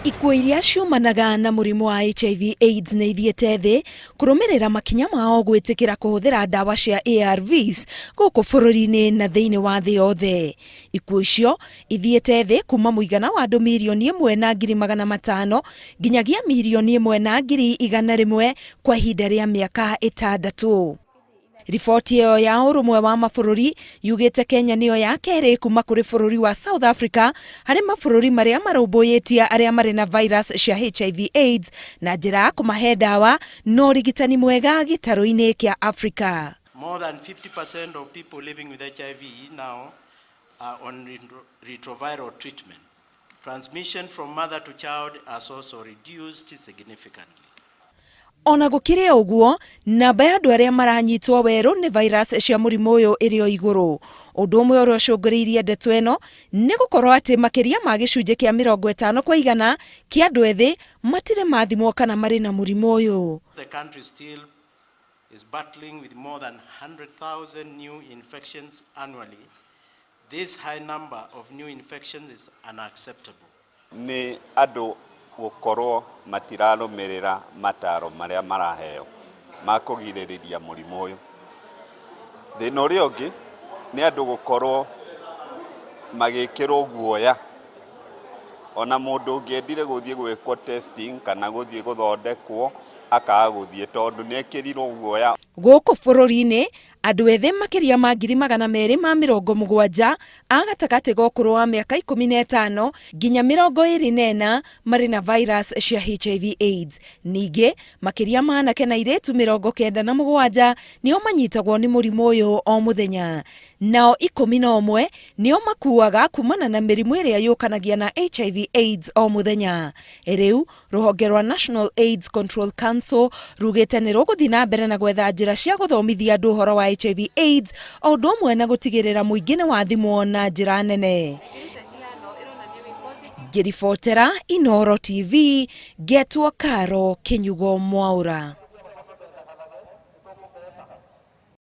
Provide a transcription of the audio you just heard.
Ikuũ iria ciumanaga na mũrimũ wa HIV AIDS nĩ ithiĩte thĩ kũrũmĩrĩra makinya mao gwĩtĩkĩra kũhũthĩra ndawa cia ARVs gũkũ bũrũri-inĩ na thĩinĩ wa thĩ yothe. Ikuũ icio ithiĩte thĩ kuma mũigana wa andũ 1,500,000 nginyagia 1,100,000 kwa ihinda rĩa mĩaka ĩtandatũ. Riboti ĩyo ya Ũrũmwe wa Mabũrũri yugĩte Kenya nĩyo ya kerĩ kuma kũrĩ bũrũri wa South Africa harĩ mabũrũri marĩa marũmbũyĩtie arĩa marĩ na virus cia HIV AIDS na njĩra ya kũmahe ndawa na ũrigitani mwega gĩtarũ-inĩ kĩa Africa. More than 50% of people living with HIV now are on retroviral treatment. Transmission from mother to child has also reduced significantly. Ona gũkĩrĩ ũguo, namba ya andũ arĩa maranyitwo werũ nĩ virus cia mũrimũ ũyũ ĩrĩ o igũrũ. Ũndũ ũmwe ũrĩa ũcũngĩrĩirie ndeto ĩno nĩ gũkorwo atĩ makĩria ma gĩcunjĩ kĩa 50% kĩa andũ ethĩ matirĩ mathimwo kana marĩ na mũrimũ ũyũ. The country still is battling with more than 100,000 new infections annually. This high number of new infections is unacceptable. Nĩ andũ gũkorwo matirarũmĩrĩra mataro marĩa maraheo ma kũgirĩrĩria mũrimũ ũyũ. Thĩna ũrĩa ũngĩ nĩ andũ gũkorwo magĩkĩrwo guoya, ona mũndũ ũngĩendire gũthiĩ gwĩkwo testing kana gũthiĩ gũthondekwo akaga gũthiĩ tondũ nĩ ekĩrirwo guoya. Gũkũ bũrũri-inĩ, andũ ethĩ makĩria ma 270,000 a gatagatĩ ga ũkũrũ wa mĩaka 15 nginya 24 marĩ na virus cia HIV AIDS. Ningĩ, makĩria ma anake na airĩtu 97 nĩo manyitagwo nĩ mũrimũ ũyũ o mũthenya. Nao 11 nĩo makuaga kumana na mĩrimũ ĩrĩa yũkanagia na HIV AIDS o mũthenya. Rĩu, rũhonge rwa National AIDS Control Council rugĩte nĩ rũgũthiĩ na mbere na gwetha njĩra cia gũthomithia andũ ũhoro wa HIV AIDS o ũndũ ũmwe na gũtigĩrĩra mũingĩ nĩ wathimwo na njĩra nene. Ngĩribotera Inooro TV, ngetwo Caro Kĩnyugo Mwaũra.